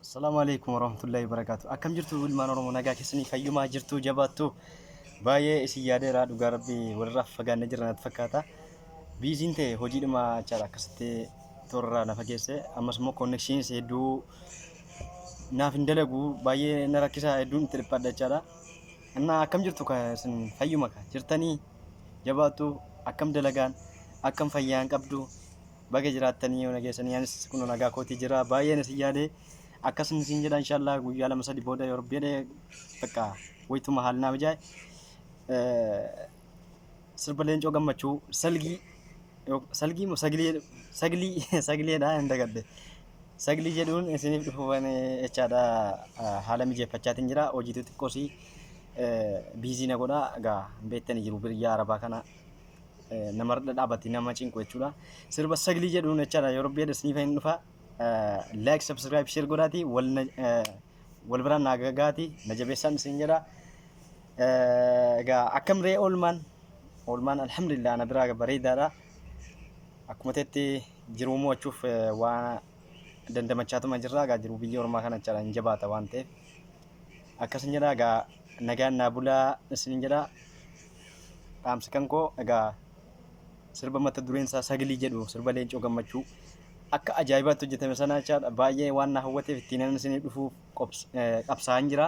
Assalaamu alaikum warahmatullahi wabarakatuh. Akkam jirtu ilmaan Oromoo, nagaa keessanii, fayyumaa jirtu, jabaattu? Baay'ee isin yaadeera, dhugaa rabbii walirraa fagaannee jirra natti fakkaata. Busyn ta'e hojiidhuma jechaadha, akkasitti toorarraa na fageesse. Ammas immoo connectionis hedduu naaf hin dalagu, baay'ee na rakkisa, hedduun itti dhiphadha jechaadha. Innaa akkam jirtu ka isin, fayyuma ka jirtanii, jabaattu? Akkam dalagaan, akkam fayyaan qabdu? Baga jiraattanii yoo nageessanii, anis kun nagaa kootii jira. Baay'een isin yaade, akkasuma isin jedha. Inshallah guyyaa 2-3 booda yoo rabbi jedhe, bakka wayituma haal naa mijaa'e, sirba Leencoo Gammachuu salgii, salgii moo saglii, saglii, sagliidha, hin dagadhe, saglii jedhuun isiniif dhufuufan jechaadha. Haala mijeeffachaatiin jira. Hojiitu xiqqoosii busy na godha. Egaa hin beektanii jiru, biyya arabaa kana namarra dhaabbatti nama cinqu jechuudha. Sirba saglii jedhuun jechaadha, yeroo rabbi jedhe isiniif hin dhufa. Like, subscribe, share godhaati wal biraan naa gagaati, na jabeessaan isin jedha. Egaa akkam ree oolmaan? Oolmaan alhamdulillah na biraa bareedaadha. Akkuma ta'etti jiruu mo'achuuf waan dandamachaatuma jirra. Egaa jiruu biyya ormaa kana jechaadha hin jabaata waan ta'eef. Akkasin jedha. Egaa nagaan naa bulaa isin jedha. Dhaamsi kan koo egaa sirba mata dureen isaa saglii jedhu, sirba Leencoo Gammachuu akka ajaa'ibaatti hojjetame sana jechaadha, baay'ee waan na hawwateef ittiin inni isinii dhufuuf qabsaa'an jira.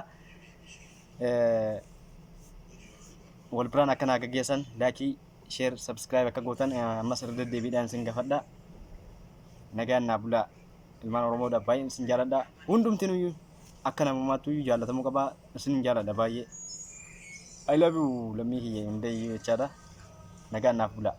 Wal biraan akka naa gaggeessan, like, share, subscribe akka gootan ammas irra deddeebiidhaan isin gaafadha. Nagaan naa bulaa, ilmaan Oromoodha, baay'een isin jaaladha. Hundumtinuyyuu akka namummaatti jaalatamuu qaba. Isin jaaladha baay'ee. I love you, lammii kiyya hundayyuu jechaadha. Nagaan naaf bulaa.